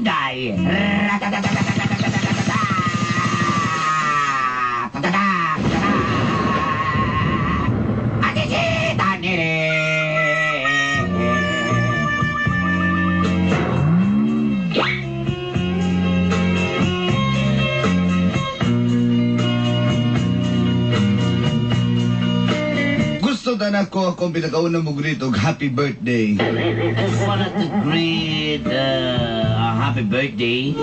Inday. Gusto na ko akong pinakauna mo greet og happy birthday. I just wanted to greet a happy birthday.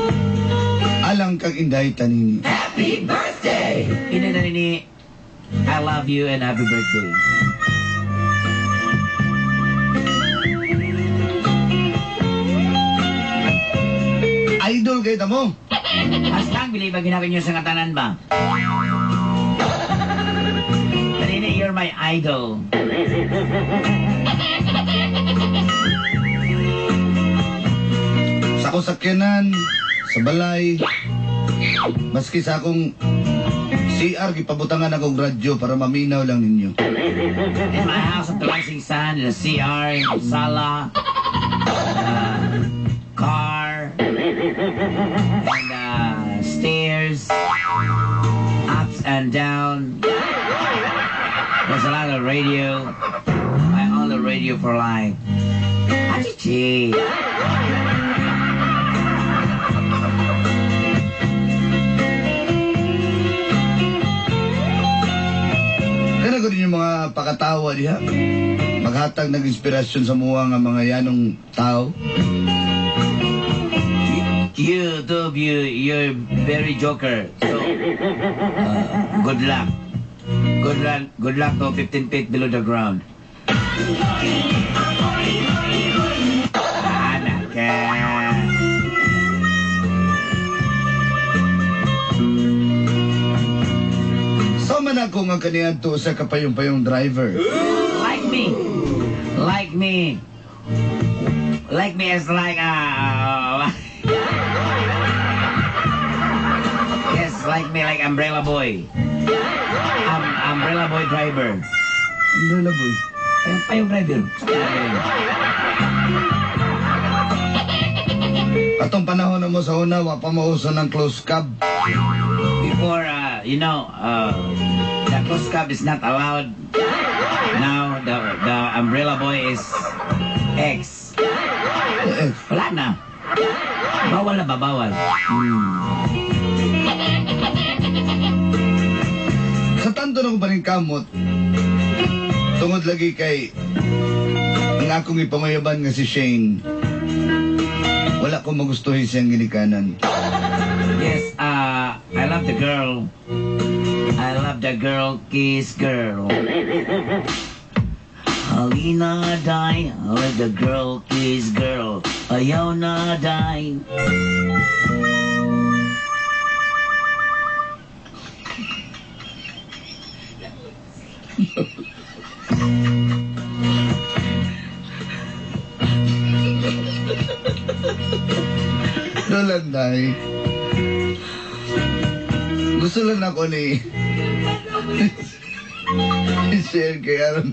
Alang kang Inday Tanini. Happy birthday! Inday Tanini, I love you and happy birthday. Idol kay tamo. Hastang bilib ang ginawin niyo sa katanan ba? Tanini, you're my idol. Sa akong sakyanan, sa balay, maski sa akong CR, gipabutangan akong radyo para maminaw lang ninyo. In my house of the rising sun, in the CR, in the sala, car, and stairs, ups and down. There's a lot of radio. I own the radio for life. Achichi. Kana ko din yung mga pakatawa diha. Maghatag ng inspirasyon sa muwa nga mga yanong tao. You, Dub, you're very joker. So, good luck. Good luck, good luck to 15 feet below the ground. Anak ka. Sama na ako nga kaniadto sa kapayong-payong driver. Like me. Like me. Like me is like, yes, like me, like umbrella boy. Umbrella boy driver. Umbrella boy. Payong driver. Atong panahon na mo sa una, wa pa mauso ng close cab. Before, the close cab is not allowed. Now, the umbrella boy is ex. Eh, Wala na. Bawal na ba? Bawal. Sa tanto na ko pa rin kamot, tungod lagi kay ang akong ipangayaban nga si Shane, wala ko magustuhin siyang ginikanan. Yes, I love the girl. I love the girl, kiss girl. Halina, die. I love the girl, kiss girl. Ayaw na, die. Ano lang, day. Gusto lang ako ni i-share kay aron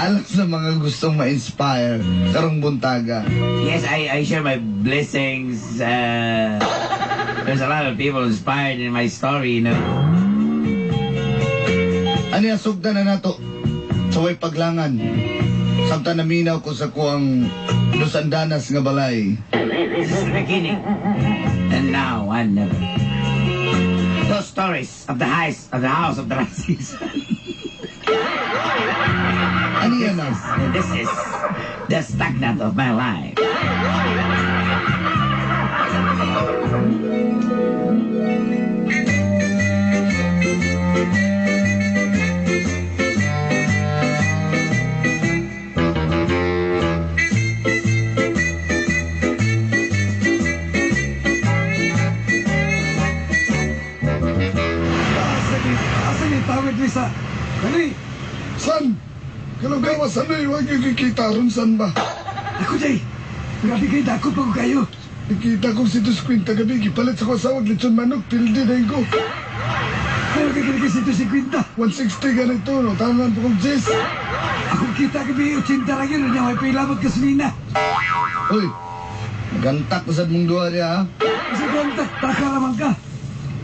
alang sa mga gustong ma-inspire karong buntaga. Yes, I share my blessings. There's a lot of people inspired in my story. Ani sugdan na nato sa way paglangan. Samtang naminaw ko sa kuang Los Andanas nga balay. This is the beginning. And now and never. Those stories of the heist of the house of the rising sun. Ano yan ah? And this is the stagnant of my life. Asa ni tawid ni sa kani? San? Kalunggawa sa na iwag yung kikita ron san ba? Ako day. Grabe kay dako pa ko kayo. Nakita kong si Dos Quinta gabi, gipalit sa kasawag lechon manok, pildi na ko. Pero kay kini si Dos Quinta. 160 ganito, no? Tangan po kong Jess. Ako kita gabi 80 ra gyud nya may pilamot gasolina. Uy, Gantak na sad mong duha niya, ha? Kasi gantak, taka naman ka.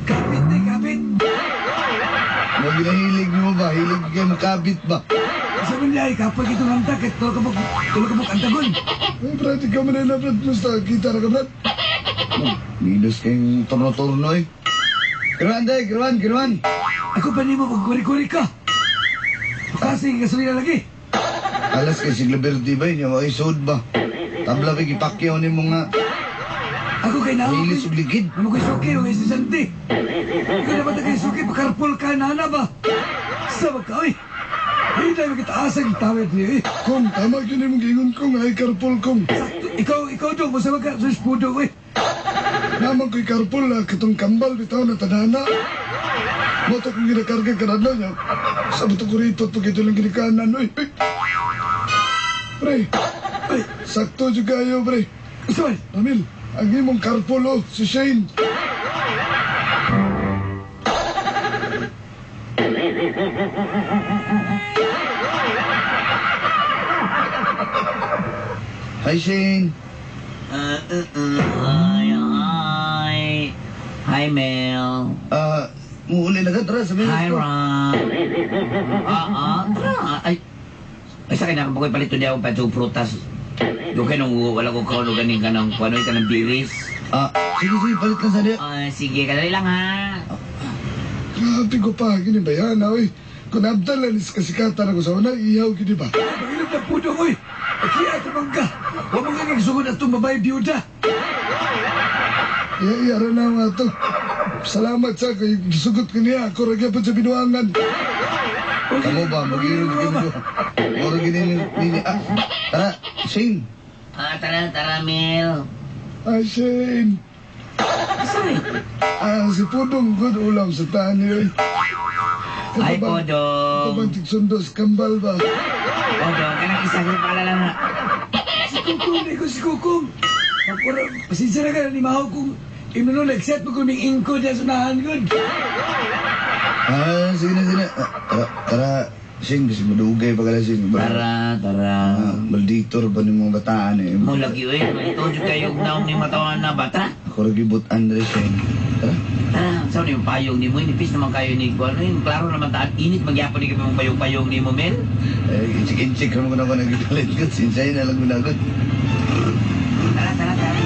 Kapit na kapit. Mga ginahilig mo ba? Hilig kayo makabit ba? Sa man niya, kapag itong hantak, at tulo ka mo kantagon. Ay, Brad, ikaw man na, Brad. Musta, kita na ka, Brad. Minus kayong turno-turno eh. Kiruan, day! Kiruan! Kiruan! Ako pa nimo pagkuri-kuri ka. Kasi gasolina lagi. Alas kay sigla Verde ba yun? Ay, sud ba? Tabla ba gipakyaw ni mo nga? Ako kay naong Hilis ug ligid. Ano ko'y suki o estudyante? Ikaw dapat kay suki, pakarpol ka na na ba? Sabag ka, oy! Hindi tayo makitaasang tawid niyo, eh. Kong, tama yun yung gingon kong, ay carpool kong. Sakto, ikaw dong, masabag ka, sus pudo, oy. Naman ko'y carpool, ah, katong kambal, bitaw na tanana. Moto kong ginakarga kanadlaw niya. Sa buto ko rito, pag ito lang ginikanan, oy. Ay. Pre, Ay, sakto juga kayo, pre. sorry. Ramil, ang imong carpool, oh, si Shane. Hi, Shane! Hi, hi. Hi, Mel. Ah, muuli na ka, tara, sabihin Hi, ko. Ron. Tara. Ay, ay sa akin, ako palito niya akong patong prutas. Doon kayo nung wala ko kauno ganing ka ng kuano ka ng biris. Ah, sige, sige, palit lang sa diya. Ah, sige, kadali lang ha. Grabe ko pa, gini ba yan, oy. Kung abdala ni kasikatan ako sa una, ihaw gini ba? Pagilom na pudo, oy. Kaya ito bang ka? Huwag mo kang nagsugod at itong babae biyuda. Iya, iya na nga to. Salamat sa kay gisugot ko niya. Ako ra gyapon sa binuangan. Kamu ba, mag-iirog ka mo. Muro gini ni ah, tara, Shane. Ah, tara, tara, Mel. Ay, Shane. Sorry. Ah, si Pudong good ulam sa tani, oy. Ay, Ito Podong. bang tigsundos kambal ba? Podong, kanang isa sa paalala na. Si Kukong, di ko si Kukong. Pagpura, pasensya na ka, ni Maho kung inuno, nag-set mo kung ingko niya sa unahan, good. Ah, sige na, sige na. Ah, tara, tara, Shane, kasi madugay pa kala, Shane. Tara, tara. Ah, malditor ba ni mga bataan eh. Mo lagi oy, ito jud kayo naong ni matawan na ba? Tara. Ako ra gibot Andre, Shane. Tara. Tara, sa yung payong ni mo, nipis naman kayo ni Kuan. Ano klaro naman taan, init magyapon ni kami mong payong-payong ni mo, Mel. Eh, inchik-inchik ramon ko na ko nagipalit ko. Sinsay na lang gunagot. Tara, tara, tara.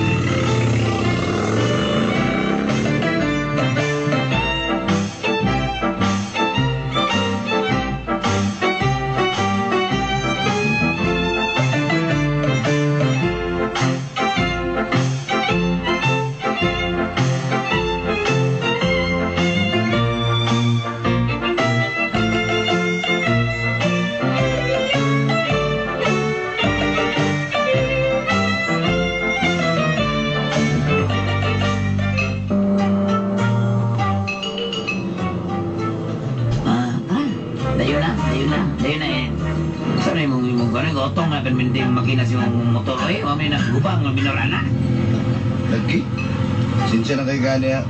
Ah, tara. Dayo na, dayo na, dayo na eh. Saan na yung imong kuan? Gotong na perminti yung makina si mong motor. Oy, mami na gubang nga minorana. Lagi. Sinsya na kay gani ah.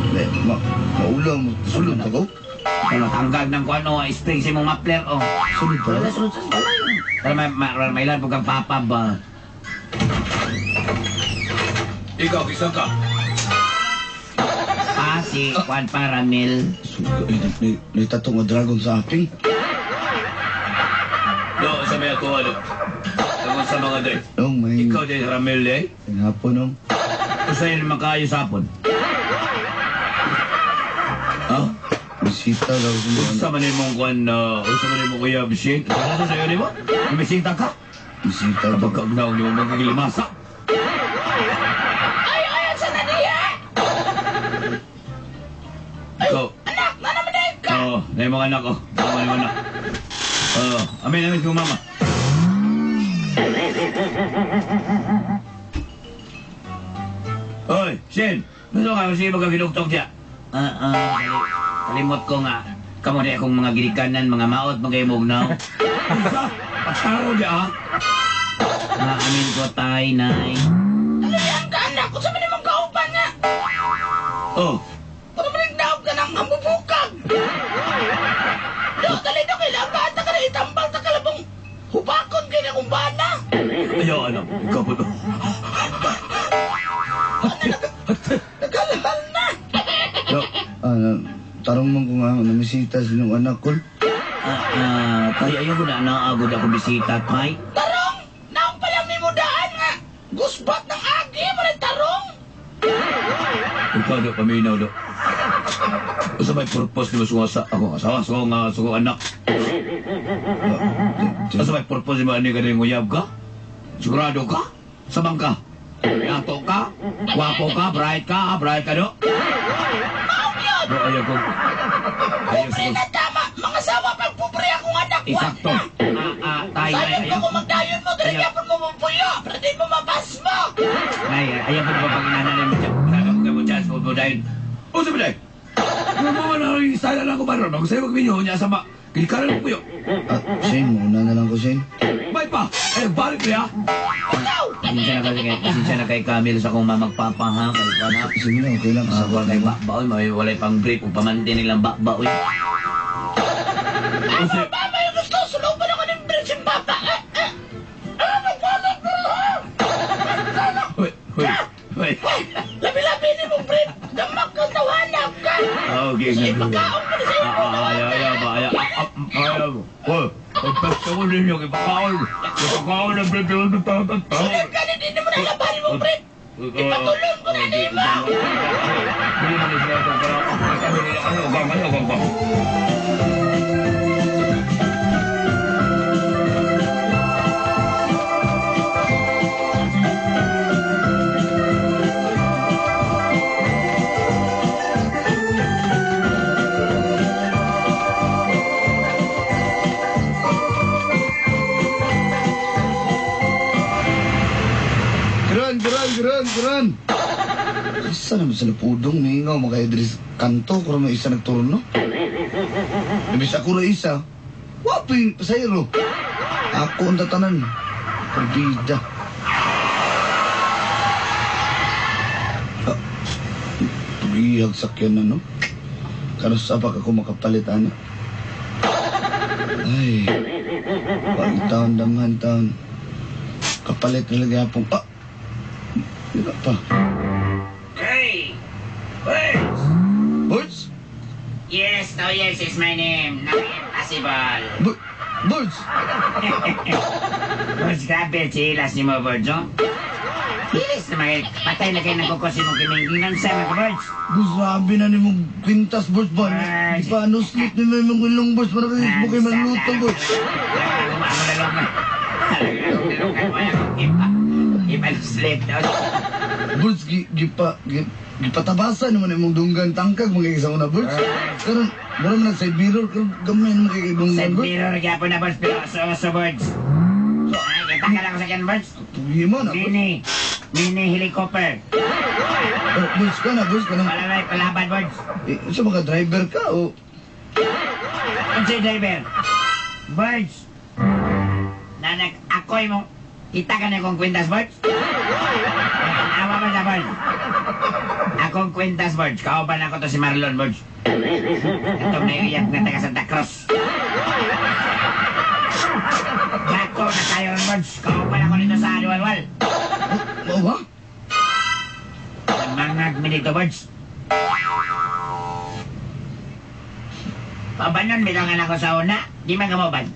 Eh, maulam. Sulod ako. Ano, tanggal ng kuan oh, spring sa imong muffler oh. Sulod pa. Wala sulod sa balay. Tara may may may ilan pag papa ba. Ikaw, isa ka. Pa si kuan pa Ramil. Suga, eh, may tatong nga dragon sa ating. Do, sa may ako, ano. Tungkol sa mga day. Nong, may... Ikaw day, Ramil, eh. May hapon, nong. Usay naman kayo sapon. Ha? Bisita daw sa mga... Unsa man imong kuan, unsa man imong kuya, Bishing? Ano sa iyo nimo? Bisita ka? Bisita daw. Kapag kaugnaw nimo magigilimasa. Ay, ay, sa na niya! Ikaw. Anak, na naman na ka! Oo, na yung mga anak ko. Tama yung anak. Oo, amin, amin ko mama. Oy, Shin! Gusto ka kasi magkaginugtog siya? Ah, kalimot ko nga. Kamo di akong mga ginikanan, mga maot, mga imugnaw. Unsa? Pagtaro niya, ha? Ah, amin ko tay, nay. Ano yan ka, anak? Kung sa man imong kauban nga! Oh, Kung naman nagdaog ka ng mabubukag! Do, dali do, kailangan ta ka na itambal ta kalabong hubakon kay na kung bana! ayaw, anak. Ikaw po to. Ako na naagod ako bisita, tay. Tarong! Naong pa lang ni mo daan nga! Gusbat ng agi mo rin tarong! Ikaw do, paminaw do. Unsa may purpose nimo sa sa akong asawa, sa akong sa akong anak? Unsa may purpose nimo ani kaning uyab ka? Sigurado ka? Sabang ka? Yato ka? Gwapo ka? Bright ka? Bright ka do? Do ayaw ko. Ayaw Pobre sa na tama! Mga sawa pag pobre akong anak! Isakto. Tay, Sayang ayaw. ko kung magdayon mo, dali yapon mo mapuyo! Pero di mo mapasmo! Nay, ayaw ko na ba pag-inanan mo siya? Wala ko kay chance mo dahil. Unsa ba dai? Nga mo na rin sana lang ko ba ron? Magsaya magminyo niya sa ma. Kinikaran ko puyo. Ah, Shane, muna na lang ko, Shane. May pa! Eh, balik niya! Ikaw! Pasensya na kasi kay, pasensya na kay Camille sa akong mamagpapa ha. Kay pa na. Sige na, okay lang. Ah, Kasabot kay na. bakbaon, may walay pang brief ug pamanti nilang bakbaon. Ano ba may gusto? Suluban ako ng bridge yung papa! Eh, eh! Ano ba? Hoy, hoy, hoy. Labi-labi ni mo, brief! Damak ka, tawanap ka! Okay, Sige, nga. pagkaon mo na sa'yo! Ayaw, ayaw, ba, ayaw, ayaw. Hoy, pagpesta ko ninyo, ipakaon. Ipakaon ang brief yung Sunod ka, hindi mo nalabanin mo, brief! Ipatulong ko na ni mo! Hindi man sila ito, pero kami nila, ano, gang, ano, gang, gang. Kiran, kiran, kiran, kiran! Asa naman sila pudong ningaw mga Idris kanto kung may isa nagturno? Ibis ako ra isa. Wapo yung pasayro. Ako ang tatanan. Parbida. Ah, tugihag sakyan na, no? Karos pa ako makapalit, ana. Ay, pag taon, damhan taon. Kapalit na lagi hapong. Ah! Wala pa. Hey! Birds! Birds? Yes, no, yes is my name. No, impossible. Birds! Birds, grabe, chilas ni mo, Birds, oh. Hilis na mga patay na kayo ng kukosi mong kimingginan sa mga birds. Boss, grabe na ni mong kwintas, boss ba? Ay. Di pa ano sleep ni may mong ilong, boss. Para kasi mo kayo maluto, boss. Ipa-slip daw. Boss, gipatabasa naman imong dunggan tangkag mga isang una, boss. Karon, mura man nag side mirror, karon gamay naman kay dunggan, Side boss. mirror gyapon na birds pero so birds. Ay, kita ka lang sa kan birds. Tugi mo na, boss. Mini, mini helicopter. Oh, boss ka na, boss ka na. Wala na palaban birds. Eh, sa mga driver ka, o? Unsay driver? Birds. Nanak ako'y mong kita ka na kong kwintas birds. Awa ba sa birds? Akong kwintas birds. Kauban ako to si Marlon birds. Itong naiiyak na taga Santa Cruz. Bato na tayo birds. Kauban ako nito sa Aliwalwal. Mao ba? Mangag mi dito birds. Pabanon, bilangan ako sa una. Di man kamoban.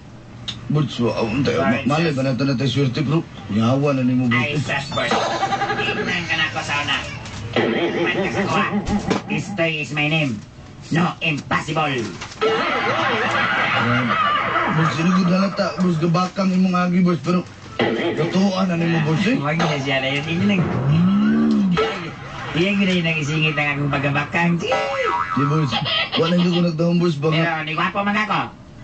Boss, wa, untay, Birds. malay ba na ito na tayo swerte, bro? Yawa na ni mo, Ay, boss. sus, birds. Tignan ka na ako sa una. Man ka sa kuha. Istoy is my name. No, impossible. Grabe. Boss, sinugod na lata, boss, gabakang imong agi, boss, pero totoo na ni mo, boss, eh. Huwag na siya na yun. Yun lang. Iyan yun ang isingit ng akong pagkabakang. Di, boss, wala ko nagdahong, boss, baka, Pero, ni gwapo man ako.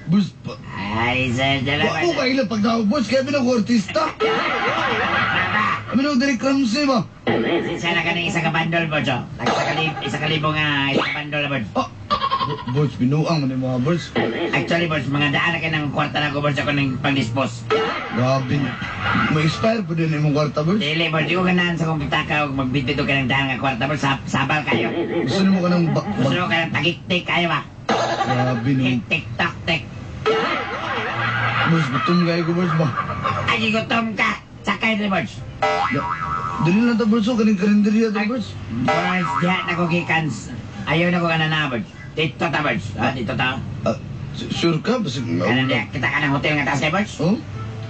boss, pa, Ay, sir, wa dalawa. mo kailan pagdahong, boss, kaya ako artista. Baba! Kami na Derek Ramsey ba? Sana ka ng isa ka bandol, Bojo. Isa ka libo nga, isa ka bandol, Bojo. Ah, boss, binuang man yung mga boss. Actually, Bojo, mga daan na kayo ng kwarta na ko, Bojo, ako ng pang-dispose. Grabe. May expire po din imong kwarta, boss. Dili, Bojo, di ko ganahan sa kong pitaka o magbitbit ka ng daan nga kwarta, Bojo. Sabal kayo. Gusto nimo ka ng Gusto ko ka ng tagiktik, kayo ba? Grabe no. Tik, tik, tak, tik. Boss, gutom kayo ko, boss ba? Ay, gutom ka! Sakay ni Bojo. Dili lang ta, boss, oh, kaning karinderya ta, boss. Bojo, diyan na ko gikans. Ayaw na ko ka na na, Bojo. Dito ta, Bojo. Ah, dito ta. Ah, Sure ka? Basig Ano diya, kita ka ng hotel nga taas kay Birds? Oh?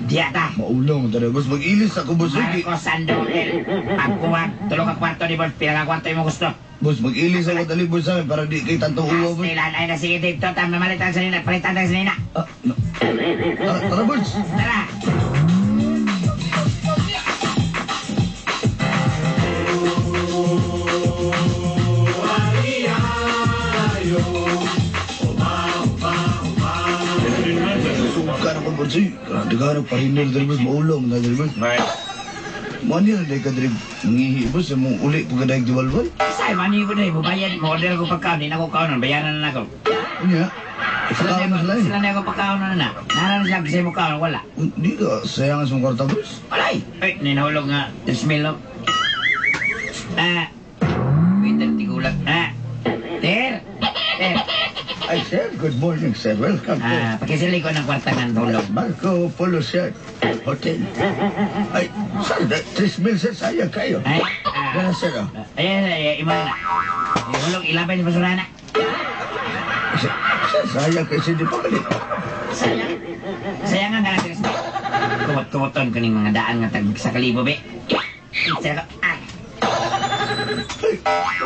Diya ta. Maulaw man talaga, boss. Mag-ilis ako, boss. Sige. Marcos Sando Hotel. Pagkuwag, tulo ka kwarto ni Birds, pila ka kwarto imong gusto. Boss, mag-ilis ako dali, boss, sa akin para di kay tantong uwa, boss. Pastilan ay na sige dito, ta mamalitan sa nina, palitan tayo sa nina. Ah, no. Tara, tara, boss. Tara. Suka na ko, boss. eh. Grabe ka na, pariner dali, boss. Maulaw man dali, boss. Mani na dahil ka dali, nangihi, boss. Mong uli po ka dahil diwalwal. Say, mani ko na, mubayad, mo order ko pagkaon, di na ko kaonon, bayaran na ako. Unya, Sila pagkaon na na sila eh. sila na ako pagkaon na na. Naran sila kasi mo kaon, wala. Di ka, sayangan sa mong kwarta, boss. Walay! Ay, ninahulog nga, 3,000 no? Ah, waiter, tigulag. Ah, ter! Ter! Ay, sir, good morning, sir. Welcome to Ah, pakisili ko ng kwarta ng hulog. Marco Polo, sir. Hotel. Ay, sir, 3,000, sir. Sayang kayo. Ay, ah. Yan, sir, oh. Ayan, ay, ima na. Eh, hulog, ilabay sa basura na. Sir, sir, sayang kayo, sir. Di pa balik. Sayang. Sayang nga nga 3,000. Kumot-kumoton ko ning mga daan nga tag sa kalibo, be. Sir ko, ah.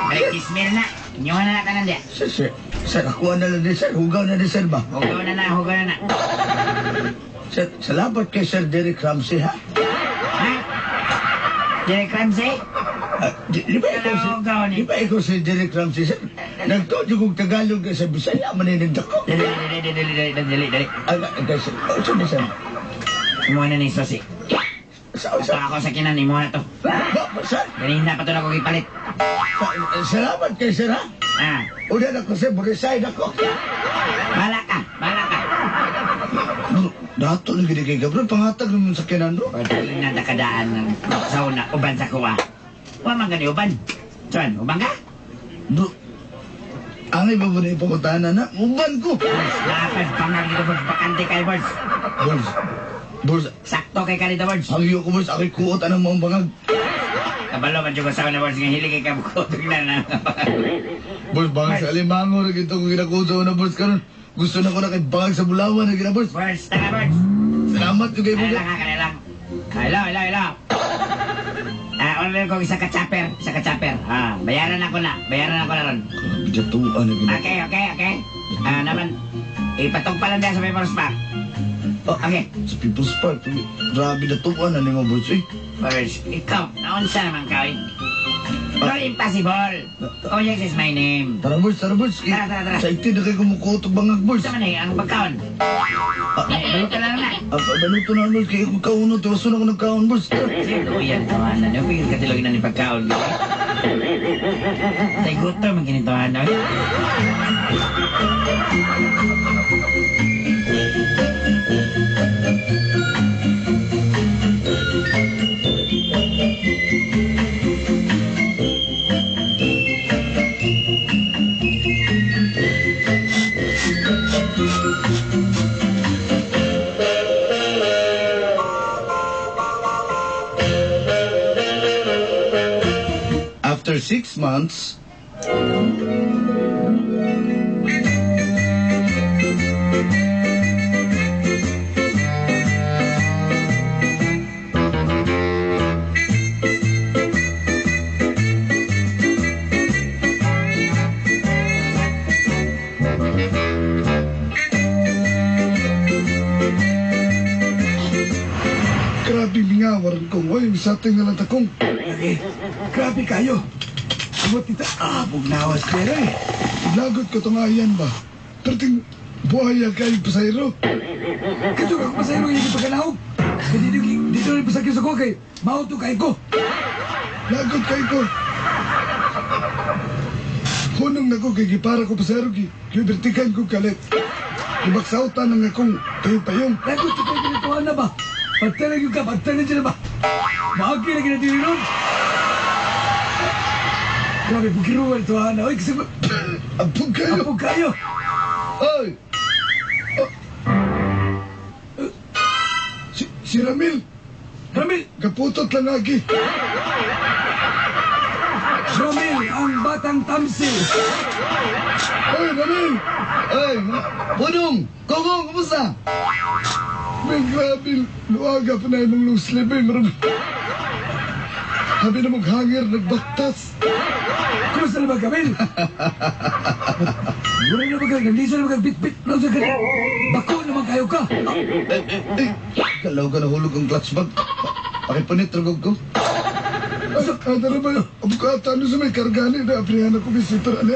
Balik 3,000 na. Inyuhan na natanan diya. Sir, sir, sir, akuha na lang din, sir. Hugaw na din, sir, ba? Hugaw na na, hugaw na na. Sir, salamat kay Sir Derek Ramsey, ha? Ha? Derek Ramsey? Ah, di ba ikaw si, Hugaw ni. di ba ikaw si Derek Ramsey, sir? Nagtuod yung kong Tagalog sa Bisaya, maninid ako. Dali, dali, dali, dali, dali, dali, dali. Ay, ay, sir, oh, sir, sir. Imuha na ni Sosi. Sa, Ito sa, ako sa kinan, imuha na to. ba, sir, Ganina pa to na ako ipalit. Salamat kay sir, ha? Ah, Una na ko, sir, resign ako. bala ka, bala ka. Bro, dato na gini kay Gabriel, pangatag naman sa kinan, bro. Pwede na nakadaan ng sa una, uban sa kuwa. Wa man gani uban. Chuan, uban ka? Bro, angay ba ba na ipangutahan na? Uban ko! Boys, lapas pangag dito, boys. Bakante kay, boys. Boys, boys, Sakto kay ka dito, boys. hangyo ko, boys, ako'y kuot anang mga bangag. Kabalo man juga sa una, boys. Nga hilig kay kabukuot na na. Boys, bangag sa alimango, rin ito kong ginakuot sa una, boys, karon. Gusto na ko na kay bangag sa Bulawan, na gina, boys. Boys, tanga, boys. Salamat yung kay Kaya boys. lang, ha, kaya lang. Hello, hello, hello. Ah, order ko isa ka chopper, isa ka chopper. Ah, bayaran ako na, bayaran ako na ron. Grabe, jatuan na gina. Okay, okay, okay. Ah, naman, ipatong pa lang dyan sa People's Park. Ah, Okay. Sa People's Park, eh, grabe natuan na ni mo, boys, eh. First, ikaw, naunsa naman ka, eh. No, impossible. Oh, yes is my name. Tara, boys, tara, boys. Eh, Tara, tara, tara. Sa iti na kayo kumukuot og bangag, boys. Sa man eh, ang pagkaon. Ah, Eh, balutan na lang na. ah, baluto na, boys. Kaya kung kauno, tiwaso na ako nagkaon, boys. Tara. Sino yan, tawanan? Yung pigil katilogin na ni pagkaon. Tay gutom ang kinitawanan. After 6 months, Grabe mingawaran kong. Oy, sa ating nalang takong. Okay. Grabe kayo. Amot nita, ah, bugnawas pero eh. Lagot ko itong ayan ba? Perting buhay ang kayo pasayro. Kadto ka pasayro yung pagkalahog. Kaya dito, dito rin pasakyo sa ko kay mauto kay ko. Lagot kayo ko. Hunong na ko kay gipara ko pasayro ki. Kibertikan ko kalit. Ibaksautan ang akong payong-payong. Lagot ko kayo ginituan na ba? Pagtalag yung ka, pagtalag dyan na ba? Maagi na ginatili nun. Grabe, bukiruan ito ana. Oy, kasi Apog kayo. apog kayo. Ay! Ah. Si Ramil, Ramil, kaputot lang agi. Ramil, ang Ang batang tamsi. Oy, Ramil! Ay, Budong! Kogong, kumusta? May grabe, luaga pa na imong long sleeve, eh, marami. Habi na mong hangir, nagbaktas. Kumusta na ba, Kamil? Wala na ba ka? Nandito na ba ka? Bit-bit. Ano sa ka? Bako naman kayo ka. Ay, kalaw ka nahulog ang clutch bag. Pakipunit, rugog ko. Ay, ano na ba yun? Abukata, ano sa may kargani na aprihan ako visitor, ano?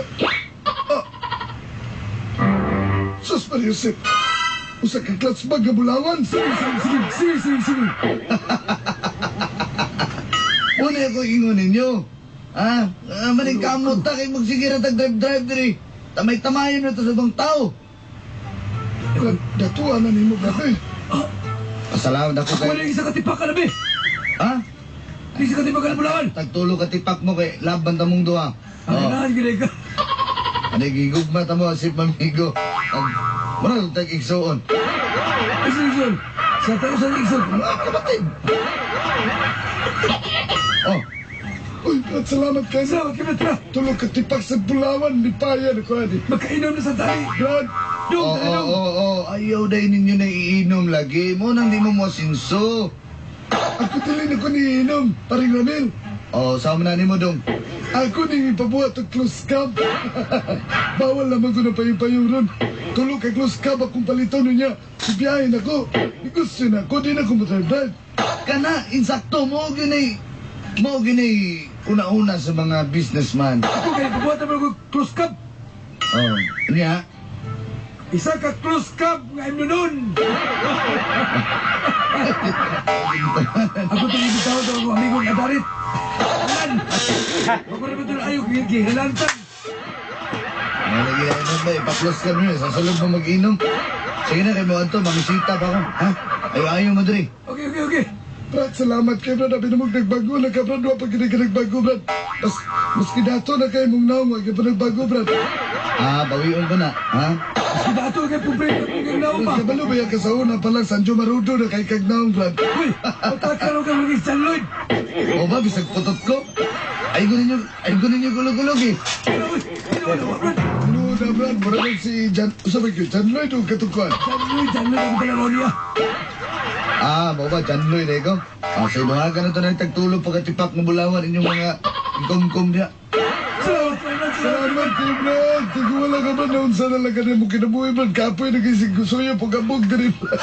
Ah! Sus, Maria Josep. Usa ka clutch bag nga bulawan. Sige, sige, sige, sige, sige. Muna ako ingon ninyo. Ha? Ah, maningkamot ta kay magsigira tag drive-drive diri. Tamay-tamayon na to sa ibang tao. Brad, datuan na nimo, grabe. Pasalamat ako Wala kay... yung isa katipak ka na, be. Ha? Isa katipak ka na bulawan. Tagtulo ka tipak mo kay laban ta mong duha. Ang Oh. ganahan, ginay ka. Ano gigugma ta mo asip mamigo. Ag mura tag igsuon. Isa igsoon. Sa tao sa igsoon. Mga kapatid. Oh, Uy, Brad, salamat kayo. Salamat kami, tara. Tulog ka tipak sa bulawan, ni Paya na ko, ani. Magkainom na sa tali. Brad, Dong, oo, tara, dong. oo, oo. Ayaw dahil ninyo na iinom lagi. Mo nang di mo mo sinso. ako dili na ko niinom, paring Ramil. Oh, sama na nimo dong. Ako ning ipabuhat og close cab. Bawal naman ko na payong-payong ron. Tulog ka close cab akong paliton niya. Ibiyahin ako. Negosyo na ako, di na ako matry-drive. Kana insakto mo ginay mo ginay una-una sa mga businessman. Ako kaya pabuhat naman ako close cup. Oh, niya. Isa ka close cup nga imnunon. Ako itong ibitaw ito ako amigo nga darit. Alan! Ako naman ito ayaw gihilantan. Malagi na yun ba, ipa-close ka nun eh. Sa sulod mo mag-inom. Sige na, kay mo anto, mamisita pa ako. Ha? Ayaw, ayaw mo diri. Okay, okay, okay. Brad, salamat kay Brad. Abi na mong nagbago na ka, Brad. Wa pa gini ka nagbago, Brad. Mas, maski dato na kay mong naong, wa ka pa nagbago, Brad. Ah, bawion ko na. Ha? Mas dato kay pobre kay naong ba? Kabalo ba yan ka sa una pa lang, Sanjo Marudo na kay kag naong, Brad. Uy, matakaraw ka maging San Lloyd. O ba, bisag putot ko? Ay ko ninyo, ay ko ninyo gulog-gulog eh. Uy, ano wala, Brad? Ano na, Brad? Mura lang si Jan, usa ba yun? Jan Lloyd o katukuan? San Lloyd, San Lloyd ang dalawa niya. Ah, mo ba, John Lloyd eh ko? Ah, sa inuhagan na ito na tagtulog pagkatipak ng bulawan inyong mga ikumkum niya. Salamat, salamat, salamat. Salamat kay Brad. Tigo wala ka ba noon sa nalaga na mo kinabuhi, Brad. Kapoy na kisig suyo pagkabog diri, Brad.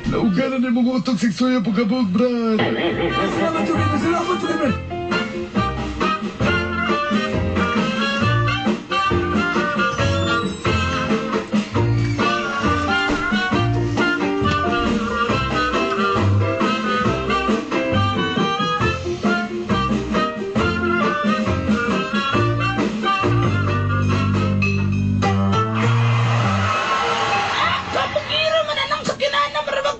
Nauga na ni mong utok sig suyo pagkabog, Brad. Salamat, salamat, salamat, Brad. Kapugiro man na nang sakinana, marabag.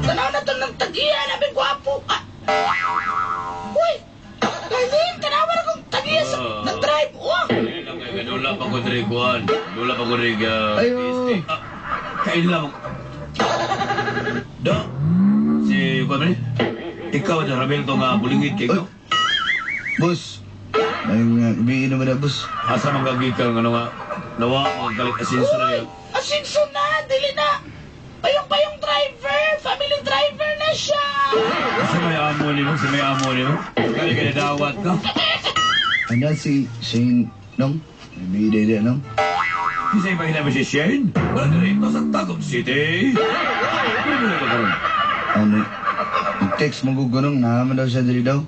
Tanaw na to ng tagiya, nabing gwapo. Ah. Uy, galing, tanawa na kong tagiya sa nag-drive. Oh. Nula pa ko diri kuan. Nula pa ko diri Ayo. Kain lang. Do. Si kuan man ni? Ikaw na Ramil to nga bulingit kay ko. Boss, may mga umiinom na, boss. Asa man kagikan nga nga nawa mga galit asinso na Uy, niya. asinso na, dili na. Payong-payong driver, family driver na siya. Sa may amo nimo, sa may amo nimo. Kani ka dawat ka. Ano si Shane Nong? May bida nong? Kisay pa hinami si Shane? Wala diri ito sa Tagum City. Ano na karon? Ano? Text mo gugunong, naman daw siya diri daw.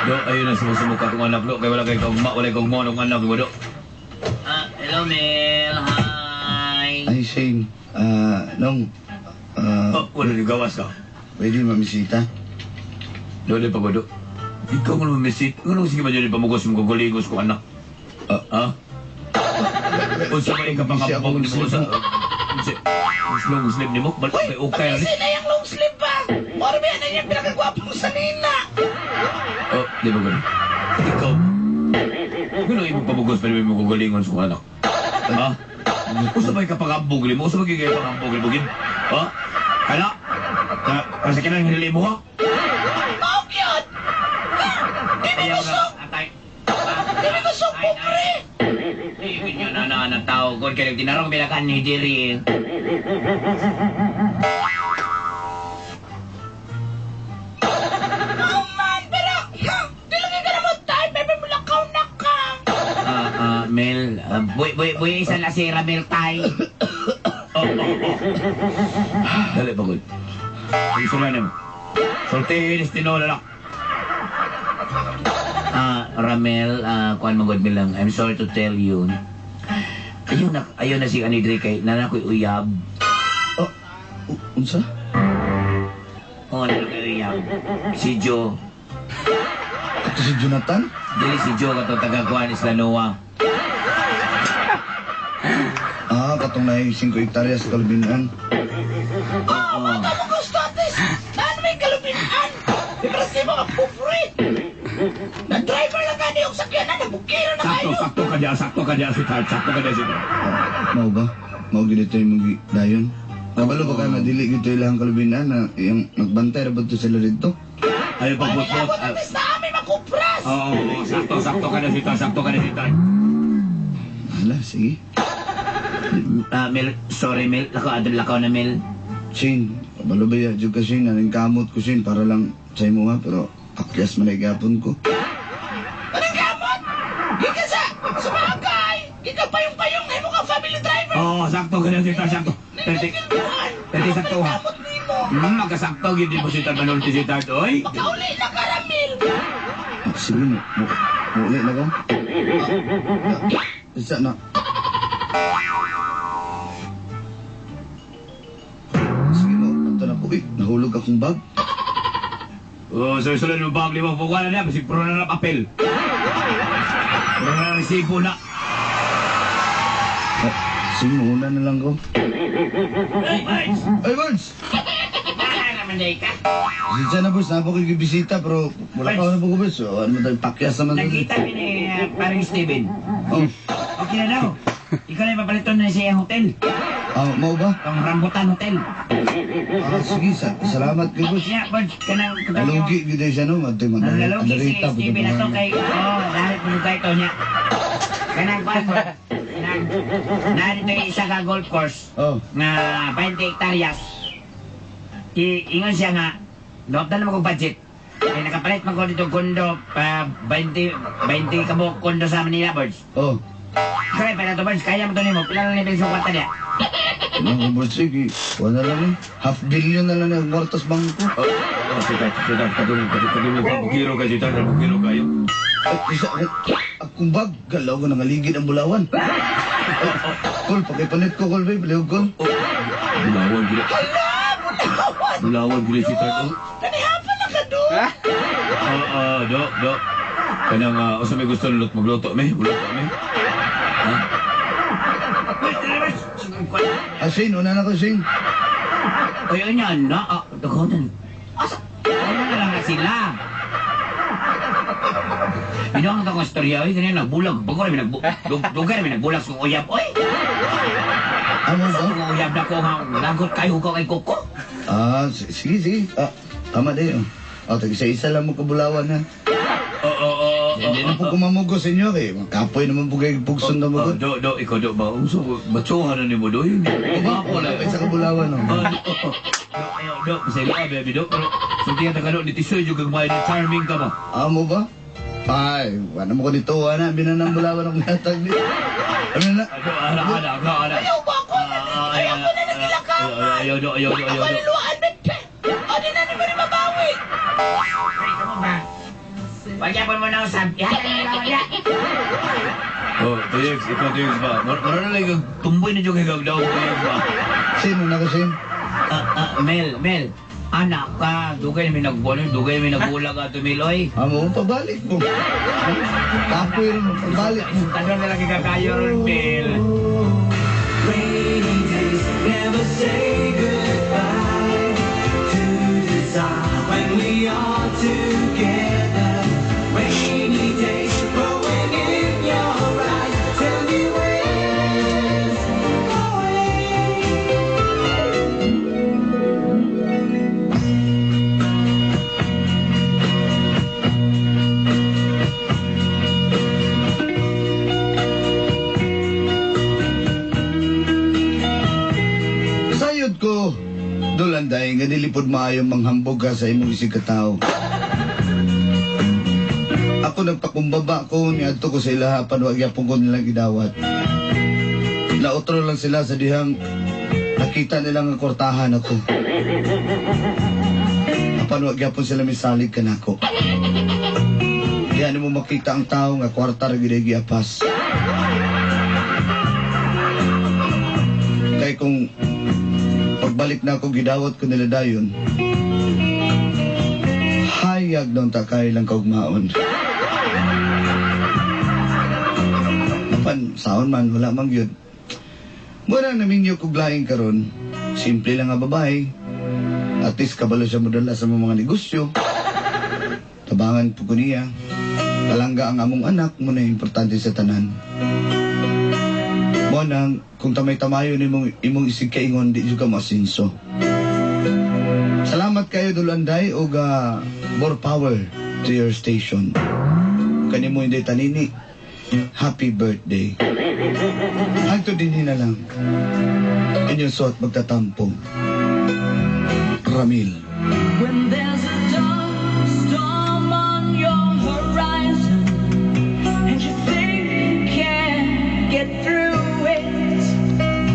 Do ayun na sumusumo ka kung anak do kay wala kay kaugma, wala kay kaugma ng anak mo do. Ah, hello Mel. Hi. Ay, Shane. Ah, Nong. Ah, Oh, wala ni gawas ka. pwede mamisita? Do di pa do. Ikaw mo naman misit. Ngano sige ba dyan pamugos mo kaguligos ko anak? Ah. Ha? Unsa ba ikaw pangabog nimo sa Unsa long sleeve nimo? Balik kay okay Uy, ani. na yung long sleeve ba? Mora ba yan na yung pinakagwapong sanina? Oh, di ba gano'n? Ikaw. Ngano imong pamugos pa nimo kagalingon sa anak? Ha? Unsa ba ikaw pangabog nimo? Unsa ba kay pangabog nimo gid? Ha? Kana? Na kasi kinang hinili mo ha? Mao gyud. Di Ayaw gusto. na, atay. Di gusto pobre. Ay, yun na na tao. Kung kayo tinarong bilakan ni Jerry. Oh man, pero di lagi ka na mo type, baby, mulakaw na ka. Mel, buy, buy, buy, isa na si Ramel Tay. Oh. Dali, pagod. Sige, sulanin mo. Sultihin, tinola lang. Ramel, kuan mo god bilang. I'm sorry to tell you. Ayun na si Anidre kay nana ko'y uyab. Oh, unsa? Oo, nana ko'y uyab. Si Joe. Ato si Jonathan? Dili si Joe kato taga kuan Isla Noa. Katong naay 5 hektarya sa Kalubinan. Oh, mga mo gusto atis. Naan may kalubinan. Di ba si mga pobre? Na-driver lang gani yung sakyanan, nabukira na Sakto, kayo. sakto ka dyan, sakto ka dyan, sweetheart. Sakto ka dyan, sweetheart. Mao ba? Mao gid ito yung dayon. Kabalo ba ka nga dili gito ilang kalubinan na yung nagbantay ra ba to sila dito? Ayaw Ay, pagbot-bot. abot atis na amin makupras. Oo, sakto, sakto ka na, sweetheart. Sakto ka na, sweetheart. Hala, sige. Mel, sorry Mel, lakaw adto lakaw na Mel. Shane, kabalo ba ya jud ka Shane, naning kamot ko Shane para lang sa imo ha, pero akyas man ay gapon ko. Anong gamot? Gikan sa sumakay. Gikan payong-payong na mo ka family driver. Oo, sakto ka na, sweetheart, sakto. Pwede, pwede sakto ha. Gamot nimo. Magkasakto, gid mo sweetheart, manulti sweetheart, oy. Makauli na karamil. Sige mo, mo uli na ko. Isa na. Sige mo, ato na ko. Uy, nahulog akong bag. Oh, so sulod mo bag lima pukuan na bisig pro na papel. Pro na resibo na. Sige mo, una na lang ko. Ay, Birds! Ay, Birds! Naman day ka. Pasensya na, boss. Napa ko'y bisita, pero wala pa na po ko, boss. So, ano tayo, pakyas naman. Nagkita mi ni parang Steven. Oh, Okay na daw. Ikaw na ipapaliton na siya ang hotel. Mau ba? Ang Rambutan Hotel. Sige, salamat kay boss. Niya, Birds, kanang... Nalugi gyud siya, no? Madto Nalugi si mag-andarita. Steven ato kay... Oh, dahil po kay ito niya. Kanang kwan mo. Kanang... Narito yung isa ka golf course Oh, nga 20 hektaryas. Ingon siya nga, doon na mo budget. Kaya nakapalit man ko dito kondo, pa 20 kabuk kondo sa Manila, Birds. Oh. Kaya pa to, Birds, kaya mo to nimo. Pila lang level sa kwarta niya. Ano ko, boss? Sige, wala lang eh. Half billion na lang ang kwartas bangko. Oh, sweetheart, sweetheart, kadulog, kadulog, kadulog, bukiro ka, sweetheart, bukiro kayo. Ay, isa, akong bag, galaw ko nangaligid ang bulawan. Ay, Kol, pakipalit ko, Kol, babe. Lihog, Kol. Bulawan, gila. Hala, bulawan. Bulawan, gila, sweetheart. Oh. Nanihapan na ka doon. Do, do. Kanang, usa may gusto nulot, magluto, me. Magluto, me. Ha? Shane, una na ko, Shane. Oy, oy, niya, na. Daghanan. Asa? Ano na lang na sila? Binuang ito kong istorya, oy, ganyan, nagbulag. Bago rin, dugay rin, nagbulag sa uyab, oy. Ano ba? Sa uyab na ko nga, lagot kayo ko kay Koko. Sige, sige. Tama din. Oh. Oh, tag isa-isa lang mo kabulawan, ha. Oo. Hindi na po kumamugo sa inyo, kay kapoy naman po kayo pugson na mo. Oh, do, do, ikaw, do, ba? Uso, batsuhan na ni mo, do. Yun, Diba? wala. Isa kabulawan, oh. Do, do, pasaylo, baby, do. Pero, sultihan ta ka, do, ni Tisoy, yung gagmay ni charming ka ba? Mo ba? Ay, wala mo ko dito, wala. Binanang bulawan akong natag ni. Ano na? Do, ana, ana, ana, ana. Ayaw ba ako na? Ayaw ko na nagilakaman. Ayaw, do, ayaw, do, ayaw, Ako do. niluan, bet. O, di na ni mo rin mabawi. Ay, kamo ba? Wag yapon mo na usab. Ihatag na lang niya. Oh, Tuyeks, ikaw Tuyeks ba? Mara na lang tumboy na dyan kay gagdaw, Tuyeks ba? Shane, una ko, Shane. Mel, Mel. Anak ka, dugay may nagbuwan, dugay may nagulag ato Mel, oy. Mo, pabalik mo. Kapoy rin mo, pabalik mo. Tanong na lang kakayo ron, Mel. Rainy days never say goodbye to desire when we are together. Rainy days growing in your eyes. Tell me where's going. Kabalo gyud ko, Dulanday, nga dili pod maayo manghambog ka sa imong isig katao. Ako, nagpakumbaba ko, niadto ko sa ilaha, apan wa gyapon ko nilang gidawat. Nautro lang sila sa dihang nakita nila nga kwartahan ako. Apan wa gyapon sila misalig kanako. Diyan mo makita ang tao nga kwarta ra gyud giapas. Kay kung pagbalik na ako gidawat ko nila dayon, hayag doon ta kay lang kaugmaon. Apan saon man, wala man gyud. Muna naminyo kog laing karon, simple lang nga babae. At least kabalo siya modala sa mga negosyo. Tabangan po ko niya. Palangga ang among anak mo na importante sa tanan. Mo nang kung tamay-tamayo nimong imong isig kaingon, di jud ka moasinso. Salamat kayo, Dulanday, og more power to your station. Kanimo hindi tanini. Happy birthday. Hangtod dinhi na lang. Inyong suot magtatampo. Ramil. When there's a